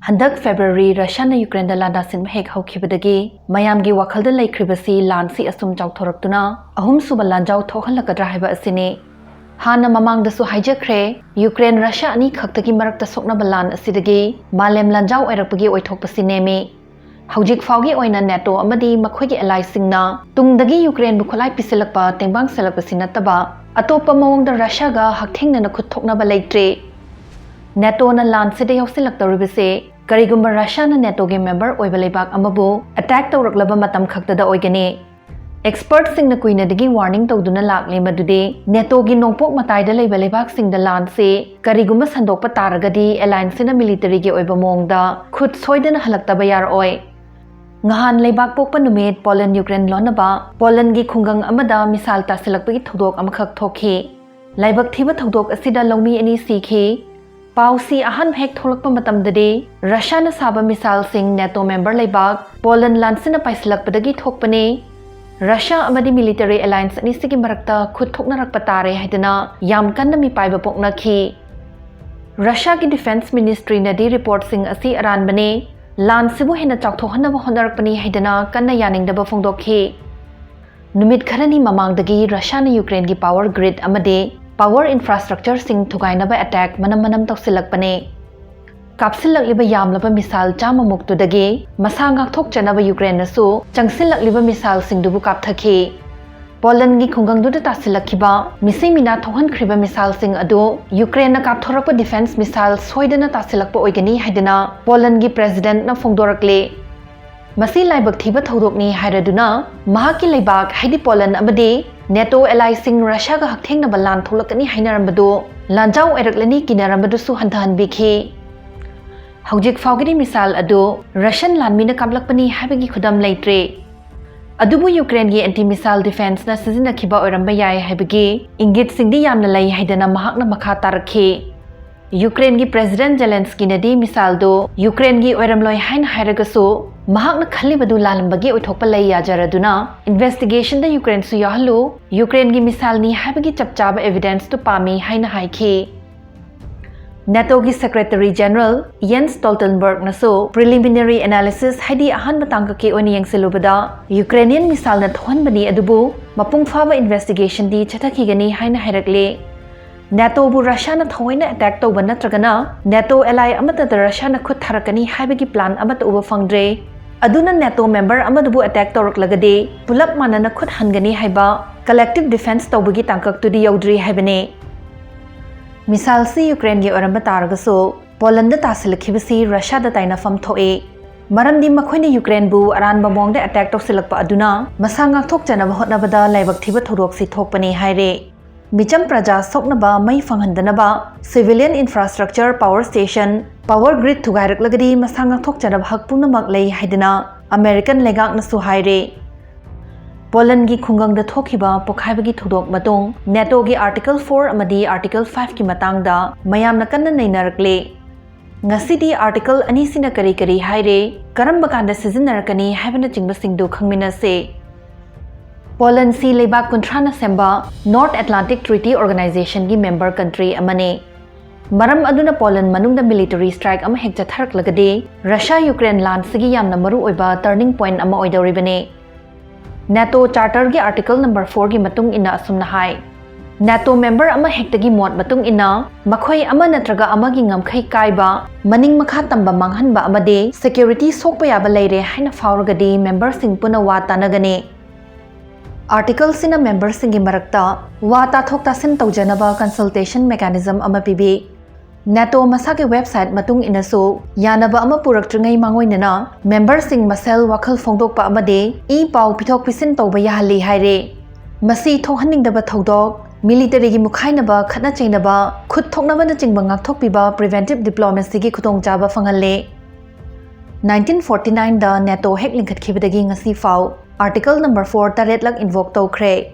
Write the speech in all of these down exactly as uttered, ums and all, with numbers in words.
ꯍꯟꯗꯛ ꯐꯦꯕ꯭ꯔꯨꯋꯥꯔꯤ ꯔꯁꯤꯌꯥꯅ ꯌꯨꯀ꯭ꯔꯦꯟꯗ ꯂꯥꯟꯗꯥꯁꯤꯟꯕ ꯍꯦꯛ ꯍꯧꯈꯤꯕꯗꯒꯤ ꯃꯌꯥꯝꯒꯤ ꯋꯥꯈꯜꯗ ꯂꯩꯈ꯭ꯔꯤꯕꯁꯤ ꯂꯥꯟꯁꯤ ꯑꯁꯨꯝ ꯆꯥꯎꯊꯣꯔꯛꯇꯨꯅ ꯑꯍꯨꯝꯁꯨꯕ ꯂꯥꯟꯖꯥꯎ ꯊꯣꯛꯍꯜꯂꯛꯀꯗ꯭ꯔꯥ ꯍꯥꯏꯕ ꯑꯁꯤꯅꯤ꯫ ꯍꯥꯟꯅ ꯃꯃꯥꯡꯗꯁꯨ ꯍꯥꯏꯖꯈ꯭ꯔꯦ, ꯌꯨꯀ꯭ꯔꯦꯟ ꯔꯁꯤꯌꯥ ꯑꯅꯤ ꯈꯛꯇꯒꯤ ꯃꯔꯛꯇ ꯁꯣꯛꯅꯕ ꯂꯥꯟ ꯑꯁꯤꯗꯒꯤ ꯃꯥꯂꯦꯝ ꯂꯥꯟꯖꯥꯎ ꯑꯣꯏꯔꯛꯄꯒꯤ ꯑꯣꯏꯊꯣꯛꯄꯁꯤ ꯅꯦꯝꯃꯤ꯫ ꯍꯧꯖꯤꯛ ꯐꯥꯎꯒꯤ ꯑꯣꯏꯅ ꯅꯦꯇꯣ ꯑꯃꯗꯤ ꯃꯈꯣꯏꯒꯤ ꯑꯦꯂꯥꯏꯁꯤꯡꯅ ꯇꯨꯡꯗꯒꯤ ꯌꯨꯀ꯭ꯔꯦꯟꯕꯨ ꯈꯨꯠꯂꯥꯏ ꯄꯤꯁꯤꯜꯂꯛꯄ ꯇꯦꯡꯕꯥꯡꯁꯤꯜꯂꯛꯄꯁꯤ ꯅꯠꯇꯕ ꯑꯇꯣꯞꯄ ꯃꯑꯣꯡꯗ ꯔꯁꯤꯌꯥꯒ ꯍꯛꯊꯦꯡꯅꯅ ꯈꯨꯠ ꯊꯣꯛꯅꯕ ꯂꯩꯇ꯭ꯔꯤ꯫ ꯅꯦꯇꯣꯅ ꯂꯥꯟꯁꯤꯗ ꯌꯥꯎꯁꯤꯜꯂꯛꯇꯧꯔꯤꯕꯁꯦ ꯀꯔꯤꯒꯨꯝꯕ ꯔꯁꯤꯌꯥꯅ ꯅꯦꯇꯣꯒꯤ ꯃꯦꯝꯕꯔ ꯑꯣꯏꯕ ꯂꯩꯕꯥꯛ ꯑꯃꯕꯨ ꯑꯦꯇꯦꯛ ꯇꯧꯔꯛꯂꯕ ꯃꯇꯝ ꯈꯛꯇꯗ ꯑꯣꯏꯒꯅꯤ꯫ ꯑꯦꯛꯁꯄꯔꯠꯁꯤꯡꯅ ꯀꯨꯏꯅꯗꯒꯤ ꯋꯥꯔꯅꯤꯡ ꯇꯧꯗꯨꯅ ꯂꯥꯛꯂꯤ ꯃꯗꯨꯗꯤ ꯅꯦꯇꯣꯒꯤ ꯅꯣꯡꯄꯣꯛ ꯃꯇꯥꯏꯗ ꯂꯩꯕ ꯂꯩꯕꯥꯛꯁꯤꯡꯗ ꯂꯥꯟꯁꯤ ꯀꯔꯤꯒꯨꯝꯕ ꯁꯟꯗꯣꯛꯄ ꯇꯥꯔꯒꯗꯤ ꯑꯦꯂꯥꯏꯟꯁꯁꯤꯅ ꯃꯤꯂꯤꯇꯔꯤꯒꯤ ꯑꯣꯏꯕ ꯃꯑꯣꯡꯗ ꯈꯨꯠ ꯁꯣꯏꯗꯅ ꯍꯜꯂꯛꯇꯕ ꯌꯥꯔꯛꯑꯣꯏ꯫ ꯉꯍꯥꯟ ꯂꯩꯕꯥꯛ ꯄꯣꯛꯄ ꯅꯨꯃꯤꯠ ꯄꯣꯂꯦꯟ ꯌꯨꯀ꯭ꯔꯦꯟ ꯂꯣꯟꯅꯕ ꯄꯣꯂꯦꯟꯒꯤ ꯈꯨꯡꯒꯪ ꯑꯃꯗ ꯃꯤꯁꯥꯏꯜ ꯇꯥꯁꯤꯜꯂꯛꯄꯒꯤ ꯊꯧꯗꯣꯛ ꯑꯃꯈꯛ ꯊꯣꯛꯈꯤ꯫ ꯂꯥꯏꯕꯛ ꯊꯤꯕ ꯊꯧꯗꯣꯛ ꯑꯁꯤꯗ ꯂꯧꯃꯤ ꯑꯅꯤ ꯁꯤꯈꯤ꯫ ꯄꯥꯎꯁꯤ ꯑꯍꯥꯟꯕ ꯍꯦꯛ ꯊꯣꯛꯂꯛꯄ ꯃꯇꯝꯗꯗꯤ ꯔꯁꯤꯌꯥꯅ ꯁꯥꯕ ꯃꯤꯁꯥꯏꯜꯁꯤꯡ ꯅꯦꯇꯣ ꯃꯦꯝꯕꯔ ꯂꯩꯕꯥꯛ ꯄꯣꯂꯦꯟ ꯂꯥꯟꯁꯤꯅ ꯄꯥꯏꯁꯤꯜꯂꯛꯄꯗꯒꯤ ꯊꯣꯛꯄꯅꯤ, ꯔꯁꯤꯌꯥ ꯑꯃꯗꯤ ꯃꯤꯂꯤꯇꯔꯤ ꯑꯦꯂꯥꯏꯟꯁ ꯑꯅꯤꯁꯤꯒꯤ ꯃꯔꯛꯇ ꯈꯨꯠ ꯊꯣꯛꯅꯔꯛꯄ ꯇꯥꯔꯦ ꯍꯥꯏꯗꯨꯅ ꯌꯥꯝ ꯀꯟꯅ ꯃꯤꯄꯥꯏꯕ ꯄꯣꯛꯅꯈꯤ꯫ ꯔꯁꯤꯌꯥꯒꯤ ꯗꯤꯐꯦꯟꯁ ꯃꯤꯅꯤꯁꯇ꯭ꯔꯤꯅꯗꯤ ꯔꯤꯄꯣꯔꯠꯁꯤꯡ ꯑꯁꯤ ꯑꯔꯥꯟꯕꯅꯤ, ꯂꯥꯟꯁꯤꯕꯨ ꯍꯦꯟꯅ ꯆꯥꯎꯊꯣꯛꯍꯟꯅꯕ ꯍꯣꯠꯅꯔꯛꯄꯅꯤ ꯍꯥꯏꯗꯨꯅ ꯀꯟꯅ ꯌꯥꯅꯤꯡꯗꯕ ꯐꯣꯡꯗꯣꯛꯈꯤ꯫ ꯅꯨꯃꯤꯠ ꯈꯔꯅꯤ ꯃꯃꯥꯡꯗꯒꯤ ꯔꯁꯤꯌꯥꯅ ꯌꯨꯀ꯭ꯔꯦꯟꯒꯤ ꯄꯥꯋꯔ ꯒ꯭ꯔꯤꯗ ꯑꯃꯗꯤ ꯄꯥꯋꯔ ꯏꯟꯐ꯭ꯔꯥꯁꯇ꯭ꯔꯛꯆꯔꯁꯤꯡ ꯊꯨꯒꯥꯏꯅꯕ ꯑꯦꯇꯦꯛ ꯃꯅꯝ ꯃꯅꯝ ꯇꯧꯁꯤꯜꯂꯛꯄꯅꯤ꯫ ꯀꯥꯞꯁꯤꯜꯂꯛꯂꯤꯕ ꯌꯥꯝꯂꯕ ꯃꯤꯁꯥꯏꯜ ꯆꯥꯝꯃ ꯃꯨꯛꯇꯨꯗꯒꯤ ꯃꯁꯥ ꯉꯥꯛꯊꯣꯛꯆꯅꯕ ꯌꯨꯀ꯭ꯔꯦꯟꯅꯁꯨ ꯆꯪꯁꯤꯜꯂꯛꯂꯤꯕ ꯃꯤꯁꯥꯏꯜꯁꯤꯡꯗꯨꯕꯨ ꯀꯥꯞꯊꯈꯤ꯫ ꯄꯣꯂꯟꯒꯤ ꯈꯨꯡꯒꯪꯗꯨꯗ ꯇꯥꯁꯤꯜꯂꯛꯈꯤꯕ ꯃꯤꯁꯤ ꯃꯤꯅꯥ ꯊꯣꯛꯍꯟꯈ꯭ꯔꯤꯕ ꯃꯤꯁꯥꯏꯜꯁꯤꯡ ꯑꯗꯨ ꯌꯨꯀ꯭ꯔꯦꯟꯅ ꯀꯥꯞꯊꯣꯔꯛꯄ ꯗꯤꯐꯦꯟꯁ ꯃꯤꯁꯥꯏꯜ ꯁꯣꯏꯗꯅ ꯇꯥꯁꯤꯜꯂꯛꯄ ꯑꯣꯏꯒꯅꯤ ꯍꯥꯏꯗꯨꯅ ꯄꯣꯂꯟꯒꯤ ꯄ꯭ꯔꯦꯁꯤꯗꯦꯟꯠꯅ ꯐꯣꯡꯗꯣꯔꯛꯂꯤ꯫ ꯃꯁꯤ ꯂꯥꯏꯕꯛ ꯊꯤꯕ ꯊꯧꯗꯣꯛꯅꯤ ꯍꯥꯏꯔꯗꯨꯅ ꯃꯍꯥꯛꯀꯤ ꯂꯩꯕꯥꯛ ꯍꯥꯏꯗꯤ ꯄꯣꯂꯟ ꯑꯃꯗꯤ ꯅꯦꯇꯣ ꯑꯦꯂꯥꯏꯁꯤꯡ ꯔꯁꯤꯌꯥꯒ ꯍꯛꯊꯦꯡꯅꯕ ꯂꯥꯟ ꯊꯣꯛꯂꯛꯀꯅꯤ ꯍꯥꯏꯅꯔꯝꯕꯗꯨ ꯂꯥꯟꯖꯥꯎ ꯑꯣꯏꯔꯛꯂꯅꯤ ꯀꯤꯅꯔꯝꯕꯗꯨꯁꯨ ꯍꯟꯊꯍꯟꯕꯤꯈꯤ꯫ ꯍꯧꯖꯤꯛ ꯐꯥꯎꯒꯤꯗꯤ ꯃꯤꯁꯥꯏꯜ ꯑꯗꯨ ꯔꯁꯤꯌꯟ ꯂꯥꯟꯃꯤꯅ ꯀꯥꯞꯂꯛꯄꯅꯤ ꯍꯥꯏꯕꯒꯤ ꯈꯨꯗꯝ ꯂꯩꯇ꯭ꯔꯤ꯫ ꯑꯗꯨꯕꯨ ꯌꯨꯀ꯭ꯔꯦꯟꯒꯤ ꯑꯦꯟꯇꯤ ꯃꯤꯁꯥꯏꯜ ꯗꯤꯐꯦꯟꯁꯅ ꯁꯤꯖꯤꯟꯅꯈꯤꯕ ꯑꯣꯏꯔꯝꯕ ꯌꯥꯏ ꯍꯥꯏꯕꯒꯤ ꯏꯪꯒꯤꯠꯁꯤꯡꯗꯤ ꯌꯥꯝꯅ ꯂꯩ ꯍꯥꯏꯗꯅ ꯃꯍꯥꯛꯅ ꯃꯈꯥ ꯇꯥꯔꯛꯈꯤ꯫ ꯌꯨꯀ꯭ꯔꯦꯟꯒꯤ ꯄ꯭ꯔꯦꯁꯤꯗꯦꯟꯠ ꯖꯦꯂꯦꯟꯁꯀꯤꯅꯗꯤ ꯃꯤꯁꯥꯏꯜꯗꯨ ꯌꯨꯀ꯭ꯔꯦꯟꯒꯤ ꯑꯣꯏꯔꯝꯂꯣꯏ ꯍꯥꯏꯅ ꯍꯥꯏꯔꯒꯁꯨ, ꯃꯍꯥꯛꯅ ꯈꯜꯂꯤꯕꯗꯨ ꯂꯥꯜꯂꯝꯕꯒꯤ ꯑꯣꯏꯊꯣꯛꯄ ꯂꯩ ꯌꯥꯖꯔꯗꯨꯅ, ꯏꯟꯚꯦꯁꯇꯤꯒꯦꯁꯟꯗ ꯌꯨꯀ꯭ꯔꯦꯟꯁꯨ ꯌꯥꯎꯍꯜꯂꯨ, ꯌꯨꯀ꯭ꯔꯦꯟꯒꯤ ꯃꯤꯁꯥꯏꯜꯅꯤ ꯍꯥꯏꯕꯒꯤ ꯆꯞ ꯆꯥꯕ ꯑꯦꯚꯤꯗꯦꯟꯁꯇꯨ ꯄꯥꯝꯃꯤ ꯍꯥꯏꯅ ꯍꯥꯏꯈꯤ꯫ NATOꯒꯤ Secretary General Jens Stoltenbergꯅꯁꯨ preliminary analysis, ꯍꯥꯏꯗꯤ ꯑꯍꯥꯟꯕ ꯇꯥꯡꯀꯛꯀꯤ ꯑꯣꯏꯅ ꯌꯦꯡꯁꯤꯜꯂꯨꯕꯗ, Ukrainian missileꯅ ꯊꯣꯛꯍꯟꯕꯅꯤ, ꯑꯗꯨꯕꯨ ꯃꯄꯨꯡ ꯐꯥꯕ investigationꯗꯤ ꯆꯠꯊꯈꯤꯒꯅꯤ ꯍꯥꯏꯅ ꯍꯥꯏꯔꯛꯂꯤ꯫ NATOꯕꯨ Russiaꯅ ꯊꯑꯣꯏꯅ attack ꯇꯧꯕ ꯅꯠꯇ꯭ꯔꯒꯅ NATO ally ꯑꯃꯠꯇꯗ Russiaꯅ ꯈꯨꯠ ꯊꯥꯔꯛꯀꯅꯤ ꯍꯥꯏꯕꯒꯤ plan ꯑꯃꯠꯇ ꯎꯕ ꯐꯪꯗ꯭ꯔꯦ꯫ ꯑꯗꯨꯅ NATO member ꯑꯃꯗꯨꯕꯨ attack ꯇꯧꯔꯛꯂꯒꯗꯤ ꯄꯨꯂꯞ ꯃꯥꯟꯅꯅ ꯈꯨꯠ ꯍꯟꯒꯅꯤ ꯍꯥꯏꯕ collective defence ꯇꯧꯕꯒꯤ ꯇꯥꯡꯀꯛꯇꯨꯗꯤ ꯌꯧꯗ꯭ꯔꯤ ꯍꯥꯏꯕꯅꯤ꯫ Missileꯁꯤ Ukraineꯒꯤ ꯑꯣꯏꯔꯝꯕ ꯇꯥꯔꯒꯁꯨ, Polandꯗ ꯇꯥꯁꯤꯜꯂꯛꯈꯤꯕꯁꯤ Russiaꯗ ꯇꯥꯏꯅꯐꯝ ꯊꯣꯛꯏ꯫ ꯃꯔꯝꯗꯤ ꯃꯈꯣꯏꯅ Ukraineꯕꯨ ꯑꯔꯥꯟꯕ ꯃꯑꯣꯡꯗ attack ꯇꯧꯁꯤꯜꯂꯛꯄ ꯑꯗꯨꯅ ꯃꯁꯥ ꯉꯥꯛꯊꯣꯛꯆꯅꯕ ꯍꯣꯠꯅꯕꯗ ꯂꯥꯏꯕꯛ ꯊꯤꯕ ꯊꯧꯗꯣꯛꯁꯤ ꯊꯣꯛꯄꯅꯤ ꯍꯥꯏꯔꯦ꯫ ꯃꯤꯆꯝ ꯄ꯭ꯔꯖꯥ ꯁꯣꯛꯅꯕ ꯃꯩ ꯐꯪꯍꯟꯗꯅꯕ, civilian infrastructure, power station, power grid ꯊꯨꯒꯥꯏꯔꯛꯂꯒꯗꯤ ꯃꯁꯥ ꯉꯥꯛꯊꯣꯛꯆꯅꯕ ꯍꯛ ꯄꯨꯝꯅꯃꯛ ꯂꯩ ꯍꯥꯏꯗꯅ American ꯂꯩꯉꯥꯛꯅꯁꯨ ꯍꯥꯏꯔꯦ꯫ Polandꯒꯤ ꯈꯨꯡꯒꯪꯗ ꯊꯣꯛꯈꯤꯕ ꯄꯣꯈꯥꯏꯕꯒꯤ ꯊꯧꯗꯣꯛ ꯃꯇꯨꯡ NATOꯒꯤ Article four ꯑꯃꯗꯤ Article fiveꯀꯤ ꯃꯇꯥꯡꯗ ꯃꯌꯥꯝꯅ ꯀꯟꯅ ꯅꯩꯅꯔꯛꯂꯤ꯫ ꯉꯁꯤꯗꯤ Article ꯑꯅꯤꯁꯤꯅ ꯀꯔꯤ ꯀꯔꯤ ꯍꯥꯏꯔꯦ, ꯀꯔꯝꯕ ꯀꯥꯟꯗ ꯁꯤꯖꯤꯟꯅꯔꯛꯀꯅꯤ ꯍꯥꯏꯕꯅꯆꯤꯡꯕꯁꯤꯡꯗꯨ ꯈꯪꯃꯤꯟꯅꯁꯦ꯫ Polandꯁꯤ ꯂꯩꯕꯥꯛ ꯀꯨꯟꯊ꯭ꯔꯥꯅ ꯁꯦꯝꯕ North Atlantic Treaty Organizationꯒꯤ member country ꯑꯃꯅꯤ꯫ ꯃꯔꯝ ꯑꯗꯨꯅ Poland ꯃꯅꯨꯡꯗ military strike ꯑꯃ ꯍꯦꯛ ꯆꯠꯊꯔꯛꯂꯒꯗꯤ Russia Ukraine ꯂꯥꯟꯁꯤꯒꯤ ꯌꯥꯝꯅ ꯃꯔꯨ ꯑꯣꯏꯕ turning point ꯑꯃ ꯑꯣꯏꯗꯧꯔꯤꯕꯅꯤ꯫ NATO Charterꯒꯤ Article number fourꯒꯤ ꯃꯇꯨꯡ ꯏꯟꯅ ꯑꯁꯨꯝꯅ ꯍꯥꯏ, NATO member ꯑꯃ ꯍꯦꯛꯇꯒꯤ ꯃꯣꯠ ꯃꯇꯨꯡ ꯏꯟꯅ ꯃꯈꯣꯏ ꯑꯃ ꯅꯠꯇ꯭ꯔꯒ ꯑꯃꯒꯤ ꯉꯝꯈꯩ ꯀꯥꯏꯕ, ꯃꯅꯤꯡ ꯃꯈꯥ ꯇꯝꯕ ꯃꯥꯡꯍꯟꯕ ꯑꯃꯗꯤ security ꯁꯣꯛꯄ ꯌꯥꯕ ꯂꯩꯔꯦ ꯍꯥꯏꯅ ꯐꯥꯎꯔꯒꯗꯤ memberꯁꯤꯡ ꯄꯨꯟꯅ ꯋꯥ ꯇꯥꯅꯒꯅꯤ꯫ Articleꯁꯤꯅ memberꯁꯤꯡꯒꯤ ꯃꯔꯛꯇ ꯋꯥ ꯇꯥꯊꯣꯛ ꯇꯥꯁꯤꯟ ꯇꯧꯖꯅꯕ consultation mechanism ꯑꯃ ꯄꯤꯕꯤ꯫ NATO ꯃꯁꯥꯒꯤ website ꯃꯇꯨꯡ ꯏꯟꯅꯁꯨ, ꯌꯥꯅꯕ ꯑꯃ ꯄꯨꯔꯛꯇ꯭ꯔꯤꯉꯩ ꯃꯥꯡꯑꯣꯏꯅꯅ memberꯁꯤꯡ ꯃꯁꯦꯜ ꯋꯥꯈꯜ ꯐꯣꯡꯗꯣꯛꯄ ꯑꯃꯗꯤ ꯏ ꯄꯥꯎ ꯄꯤꯊꯣꯛ ꯄꯤꯁꯤꯟ ꯇꯧꯕ ꯌꯥꯍꯜꯂꯤ ꯍꯥꯏꯔꯦ꯫ ꯃꯁꯤ ꯊꯣꯛꯍꯟꯅꯤꯡꯗꯕ ꯊꯧꯗꯣꯛ, militaryꯒꯤ ꯃꯨꯈꯥꯏꯅꯕ, ꯈꯠꯅ ꯆꯩꯅꯕ, ꯈꯨꯠ ꯊꯣꯛꯅꯕꯅꯆꯤꯡꯕ ꯉꯥꯛꯊꯣꯛꯄꯤꯕ preventive diplomacyꯒꯤ ꯈꯨꯗꯣꯡꯆꯥꯕ ꯐꯪꯍꯜꯂꯦ꯫ Nineteen forty nineꯗ NATO ꯍꯦꯛ ꯂꯤꯡꯈꯠꯈꯤꯕꯗꯒꯤ ꯉꯁꯤ ꯐꯥꯎ Article number four ꯇꯔꯦꯠꯂꯛ invoke ꯇꯧꯈ꯭ꯔꯦ꯫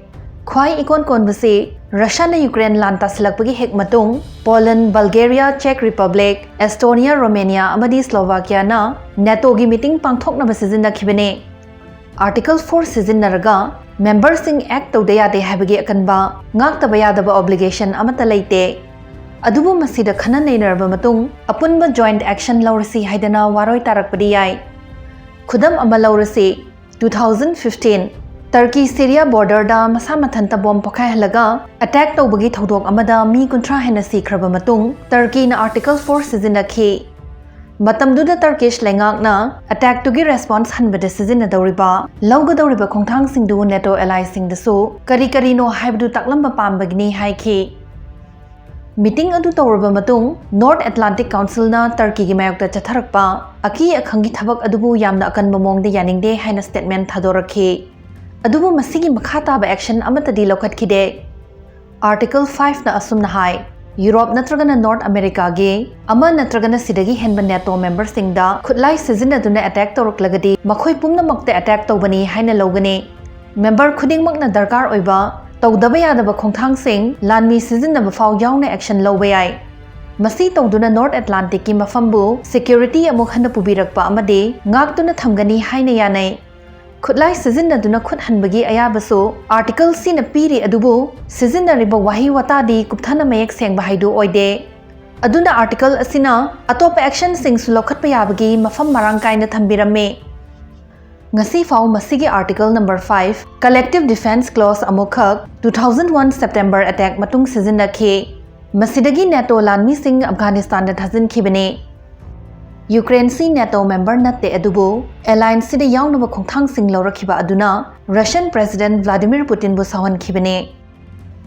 ꯈ꯭ꯋꯥꯏ ꯏꯀꯣꯟ ꯀꯣꯟꯕꯁꯤ, Russiaꯅ Ukraine ꯂꯥꯟ ꯇꯥꯁꯤꯜꯂꯛꯄꯒꯤ ꯍꯦꯛ ꯃꯇꯨꯡ Poland, Bulgaria, Czech Republic, Estonia, Romania ꯑꯃꯗꯤ Slovakiaꯅ NATOꯒꯤ meeting ꯄꯥꯡꯊꯣꯛꯅꯕ ꯁꯤꯖꯤꯟꯅꯈꯤꯕꯅꯤ꯫ Article four ꯁꯤꯖꯤꯟꯅꯔꯒ memberꯁꯤꯡ act ꯇꯧꯗ ꯌꯥꯗꯦ ꯍꯥꯏꯕꯒꯤ ꯑꯀꯟꯕ, ꯉꯥꯛꯇꯕ ꯌꯥꯗꯕ obligation ꯑꯃꯠꯇ ꯂꯩꯇꯦ꯫ ꯑꯗꯨꯕꯨ ꯃꯁꯤꯗ ꯈꯟꯅ ꯅꯩꯅꯔꯕ ꯃꯇꯨꯡ ꯑꯄꯨꯟꯕ joint action ꯂꯧꯔꯁꯤ ꯍꯥꯏꯗꯅ ꯋꯥꯔꯣꯏ ꯇꯥꯔꯛꯄꯗꯤ ꯌꯥꯏ꯫ ꯈꯨꯗꯝ ꯑꯃ ꯂꯧꯔꯁꯤ, two thousand fifteen Turkey Syria borderꯗ ꯃꯁꯥ ꯃꯊꯟꯇ ꯕꯣꯝ ꯄꯣꯈꯥꯏꯍꯜꯂꯒ attack ꯇꯧꯕꯒꯤ ꯊꯧꯗꯣꯛ ꯑꯃꯗ ꯃꯤ ꯀꯨꯟꯊ꯭ꯔꯥ ꯍꯦꯟꯅ ꯁꯤꯈ꯭ꯔꯕ ꯃꯇꯨꯡ Turkeyꯅ Article four ꯁꯤꯖꯤꯟꯅꯈꯤ꯫ ꯃꯇꯝꯗꯨꯗ Turkish ꯂꯩꯉꯥꯛꯅ attackꯇꯨꯒꯤ response ꯍꯟꯕꯗ ꯁꯤꯖꯤꯟꯅꯗꯧꯔꯤꯕ ꯂꯧꯒꯗꯧꯔꯤꯕ ꯈꯣꯡꯊꯥꯡꯁꯤꯡꯗꯨ NATO allyꯁꯤꯡꯗꯁꯨ ꯀꯔꯤ ꯀꯔꯤꯅꯣ ꯍꯥꯏꯕꯗꯨ ꯇꯥꯛꯂꯝꯕ ꯄꯥꯝꯕꯒꯤꯅꯤ ꯍꯥꯏꯈꯤ꯫ Meeting ꯑꯗꯨ ꯇꯧꯔꯕ ꯃꯇꯨꯡ North Atlantic Councilꯅ Turkeyꯒꯤ ꯃꯥꯌꯣꯛꯇ ꯆꯠꯊꯔꯛꯄ ꯑꯀꯤ ꯑꯈꯪꯒꯤ ꯊꯕꯛ ꯑꯗꯨꯕꯨ ꯌꯥꯝꯅ ꯑꯀꯟꯕ ꯃꯑꯣꯡꯗ ꯌꯥꯅꯤꯡꯗꯦ ꯍꯥꯏꯅ statement ꯊꯥꯗꯣꯔꯛꯈꯤ꯫ ꯑꯗꯨꯕꯨ ꯃꯁꯤꯒꯤ ꯃꯈꯥ ꯇꯥꯕ action ꯑꯃꯠꯇꯗꯤ ꯂꯧꯈꯠꯈꯤꯗꯦ꯫ Article fiveꯅ ꯑꯁꯨꯝꯅ ꯍꯥꯏ, ꯌꯨꯔꯣꯞ ꯅꯠꯇ꯭ꯔꯒꯅ North Americaꯒꯤ ꯑꯃ ꯅꯠꯇ꯭ꯔꯒꯅ ꯁꯤꯗꯒꯤ ꯍꯦꯟꯕ NATO memberꯁꯤꯡꯗ ꯈꯨꯠꯂꯥꯏ ꯁꯤꯖꯤꯟꯅꯗꯨꯅ attack ꯇꯧꯔꯛꯂꯒꯗꯤ ꯃꯈꯣꯏ ꯄꯨꯝꯅꯃꯛꯇ attack ꯇꯧꯕꯅꯤ ꯍꯥꯏꯅ ꯂꯧꯒꯅꯤ꯫ Member ꯈꯨꯗꯤꯡꯃꯛꯅ ꯗꯔꯀꯥꯔ ꯑꯣꯏꯕ ꯇꯧꯗꯕ ꯌꯥꯗꯕ ꯈꯣꯡꯊꯥꯡꯁꯤꯡ ꯂꯥꯟꯃꯤ ꯁꯤꯖꯤꯟꯅꯕ ꯐꯥꯎ ꯌꯥꯎꯅ action ꯂꯧꯕ ꯌꯥꯏ꯫ ꯃꯁꯤ ꯇꯧꯗꯨꯅ North Atlanticꯀꯤ ꯃꯐꯝꯕꯨ security ꯑꯃꯨꯛ ꯍꯟꯅ ꯄꯨꯕꯤꯔꯛꯄ ꯑꯃꯗꯤ ꯉꯥꯛꯇꯨꯅ ꯊꯝꯒꯅꯤ ꯍꯥꯏꯅ ꯌꯥꯅꯩ꯫ ꯈꯨꯠꯂꯥꯏ ꯁꯤꯖꯤꯟꯅꯗꯨꯅ ꯈꯨꯠ ꯍꯟꯕꯒꯤ ꯑꯌꯥꯕꯁꯨ Article Cꯅ ꯄꯤꯔꯤ, ꯑꯗꯨꯕꯨ ꯁꯤꯖꯤꯟꯅꯔꯤꯕ ꯋꯥꯍꯩ ꯋꯥꯇꯥꯗꯤ ꯀꯨꯞꯊꯅ ꯃꯌꯦꯛ ꯁꯦꯡꯕ ꯍꯥꯏꯗꯨ ꯑꯣꯏꯗꯦ꯫ ꯑꯗꯨꯅ Article ꯑꯁꯤꯅ ꯑꯇꯣꯞꯄ actionꯁꯤꯡꯁꯨ ꯂꯧꯈꯠꯄ ꯌꯥꯕꯒꯤ ꯃꯐꯝ ꯃꯔꯥꯡ ꯀꯥꯏꯅ ꯊꯝꯕꯤꯔꯝꯃꯤ꯫ ꯉꯁꯤ ꯐꯥꯎ ꯃꯁꯤꯒꯤ Article number five Collective Defence Clause ꯑꯃꯨꯛꯈꯛ two thousand one September attack ꯃꯇꯨꯡ ꯁꯤꯖꯤꯟꯅꯈꯤ꯫ ꯃꯁꯤꯗꯒꯤ NATO ꯂꯥꯟꯃꯤꯁꯤꯡ Afghanistanꯗ ꯊꯥꯖꯤꯟꯈꯤꯕꯅꯤ꯫ Ukraineꯁꯤ NATO member ꯅꯠꯇꯦ, ꯑꯗꯨꯕꯨ allianceꯁꯤꯗ ꯌꯥꯎꯅꯕ ꯈꯣꯡꯊꯥꯡꯁꯤꯡ ꯂꯧꯔꯛꯈꯤꯕ ꯑꯗꯨꯅ Russian President Vladimir Putinꯕꯨ ꯁꯥꯎꯍꯟꯈꯤꯕꯅꯤ꯫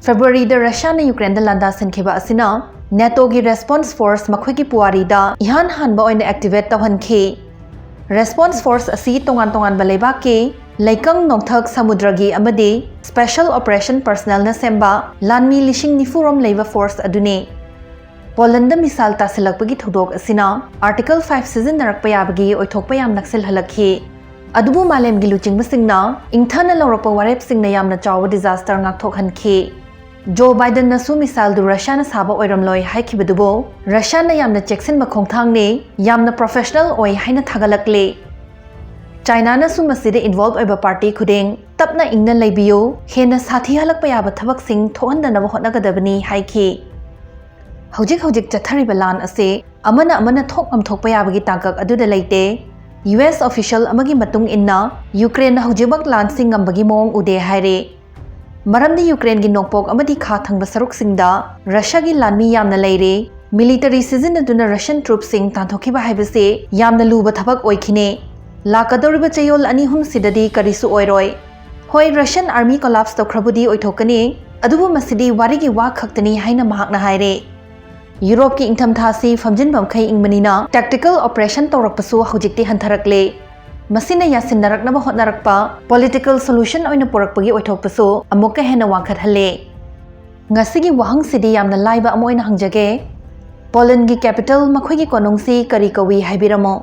Februaryꯗ Russiaꯅ Ukraineꯗ ꯂꯥꯟꯗꯥꯁꯤꯟꯈꯤꯕ ꯑꯁꯤꯅ NATOꯒꯤ response force ꯃꯈꯣꯏꯒꯤ ꯄꯨꯋꯥꯔꯤꯗ ꯏꯍꯥꯟ ꯍꯥꯟꯕ ꯑꯣꯏꯅ activate ꯇꯧꯍꯟꯈꯤ꯫ Response force ꯑꯁꯤ ꯇꯣꯉꯥꯟ ꯇꯣꯉꯥꯟꯕ ꯂꯩꯕꯥꯛꯀꯤ ꯂꯩꯀꯪ ꯅꯣꯡꯊꯛ ꯁꯃꯨꯗ꯭ꯔꯒꯤ ꯑꯃꯗꯤ special operation personnelꯅ ꯁꯦꯝꯕ ꯂꯥꯟꯃꯤ ꯂꯤꯁꯤꯡ ꯅꯤꯐꯨ ꯔꯣꯝ ꯂꯩꯕ force ꯑꯗꯨꯅꯤ꯫ Polandꯗ missile ꯇꯥꯁꯤꯜꯂꯛꯄꯒꯤ ꯊꯧꯗꯣꯛ ꯑꯁꯤꯅ Article five ꯁꯤꯖꯤꯟꯅꯔꯛꯄ ꯌꯥꯕꯒꯤ ꯑꯣꯏꯊꯣꯛꯄ ꯌꯥꯝ ꯅꯛꯁꯤꯜꯍꯜꯂꯛꯈꯤ꯫ ꯑꯗꯨꯕꯨ ꯃꯥꯂꯦꯝꯒꯤ ꯂꯨꯆꯤꯡꯕꯁꯤꯡꯅ ꯏꯪꯊꯅ ꯂꯧꯔꯛꯄ ꯋꯥꯔꯦꯞꯁꯤꯡꯅ ꯌꯥꯝꯅ ꯆꯥꯎꯕ disaster ꯉꯥꯛꯊꯣꯛꯍꯟꯈꯤ꯫ Joe Bidenꯅꯁꯨ missileꯗꯨ Russiaꯅ ꯁꯥꯕ ꯑꯣꯏꯔꯝꯂꯣꯏ ꯍꯥꯏꯈꯤꯕꯗꯨꯕꯨ Russiaꯅ ꯌꯥꯝꯅ ꯆꯦꯛꯁꯤꯟꯕ ꯈꯣꯡꯊꯥꯡꯅꯤ, ꯌꯥꯝꯅ professional ꯑꯣꯏ ꯍꯥꯏꯅ ꯊꯥꯒꯠꯂꯛꯂꯤ꯫ Chinaꯅꯁꯨ ꯃꯁꯤꯗ involve ꯑꯣꯏꯕ party ꯈꯨꯗꯤꯡ ꯇꯞꯅ ꯏꯪꯅ ꯂꯩꯕꯤꯌꯨ, ꯍꯦꯟꯅ ꯁꯥꯊꯤꯍꯜꯂꯛꯄ ꯌꯥꯕ ꯊꯕꯛꯁꯤꯡ ꯊꯣꯛꯍꯟꯗꯅꯕ ꯍꯣꯠꯅꯒꯗꯕꯅꯤ ꯍꯥꯏꯈꯤ꯫ ꯍꯧꯖꯤꯛ ꯍꯧꯖꯤꯛ ꯆꯠꯊꯔꯤꯕ ꯂꯥꯟ ꯑꯁꯤ ꯑꯃꯅ ꯑꯃꯅ ꯊꯣꯛ ꯉꯝꯊꯣꯛꯄ ꯌꯥꯕꯒꯤ ꯇꯥꯡꯀꯛ ꯑꯗꯨꯗ ꯂꯩꯇꯦ꯫ ꯌꯨ ꯑꯦꯁ official ꯑꯃꯒꯤ ꯃꯇꯨꯡ ꯏꯟꯅ, ꯌꯨꯀ꯭ꯔꯦꯟꯅ ꯍꯧꯖꯤꯛꯃꯛ ꯂꯥꯟꯁꯤ ꯉꯝꯕꯒꯤ ꯃꯑꯣꯡ ꯎꯗꯦ ꯍꯥꯏꯔꯤ꯫ ꯃꯔꯝꯗꯤ ꯌꯨꯀ꯭ꯔꯦꯟꯒꯤ ꯅꯣꯡꯄꯣꯛ ꯑꯃꯗꯤ ꯈꯥ ꯊꯪꯕ ꯁꯔꯨꯛꯁꯤꯡꯗ ꯔꯁꯤꯌꯥꯒꯤ ꯂꯥꯟꯃꯤ ꯌꯥꯝꯅ ꯂꯩꯔꯤ꯫ Military ꯁꯤꯖꯤꯟꯅꯗꯨꯅ Russian troopꯁꯤꯡ ꯇꯥꯟꯊꯣꯛꯈꯤꯕ ꯍꯥꯏꯕꯁꯤ ꯌꯥꯝꯅ ꯂꯨꯕ ꯊꯕꯛ ꯑꯣꯏꯈꯤꯅꯤ꯫ ꯂꯥꯛꯀꯗꯧꯔꯤꯕ ꯆꯌꯣꯜ ꯑꯅꯤ ꯑꯍꯨꯝꯁꯤꯗꯗꯤ ꯀꯔꯤꯁꯨ ꯑꯣꯏꯔꯣꯏ꯫ ꯍꯣꯏ, Russian army collapse ꯇꯧꯈ꯭ꯔꯕꯨꯗꯤ ꯑꯣꯏꯊꯣꯛꯀꯅꯤ, ꯑꯗꯨꯕꯨ ꯃꯁꯤꯗꯤ ꯋꯥꯔꯤꯒꯤ ꯋꯥ ꯈꯛꯇꯅꯤ ꯍꯥꯏꯅ ꯃꯍꯥꯛꯅ ꯍꯥꯏꯔꯦ꯫ ꯌꯨꯔꯣꯞꯀꯤ ꯏꯪꯊꯝꯊꯥꯁꯤ ꯐꯝꯖꯤꯟꯕ ꯃꯈꯩ ꯏꯪꯕꯅꯤꯅ tactical operation ꯇꯧꯔꯛꯄꯁꯨ ꯍꯧꯖꯤꯛꯇꯤ ꯍꯟꯊꯔꯛꯂꯦ꯫ ꯃꯁꯤꯅ ꯌꯥꯁꯤꯟꯅꯔꯛꯅꯕ ꯍꯣꯠꯅꯔꯛꯄ, political solution ꯑꯣꯏꯅ ꯄꯨꯔꯛꯄꯒꯤ ꯑꯣꯏꯊꯣꯛꯄꯁꯨ ꯑꯃꯨꯛꯀ ꯍꯦꯟꯅ ꯋꯥꯡꯈꯠꯍꯜꯂꯦ꯫ ꯉꯁꯤꯒꯤ ꯋꯥꯍꯪꯁꯤꯗꯤ ꯌꯥꯝꯅ ꯂꯥꯏꯕ ꯑꯃ ꯑꯣꯏꯅ ꯍꯪꯖꯒꯦ꯫ ꯄꯣꯂꯦꯟꯒꯤ capital ꯃꯈꯣꯏꯒꯤ ꯀꯣꯅꯨꯡꯁꯤ ꯀꯔꯤ ꯀꯧꯏ ꯍꯥꯏꯕꯤꯔꯝꯃꯣ꯫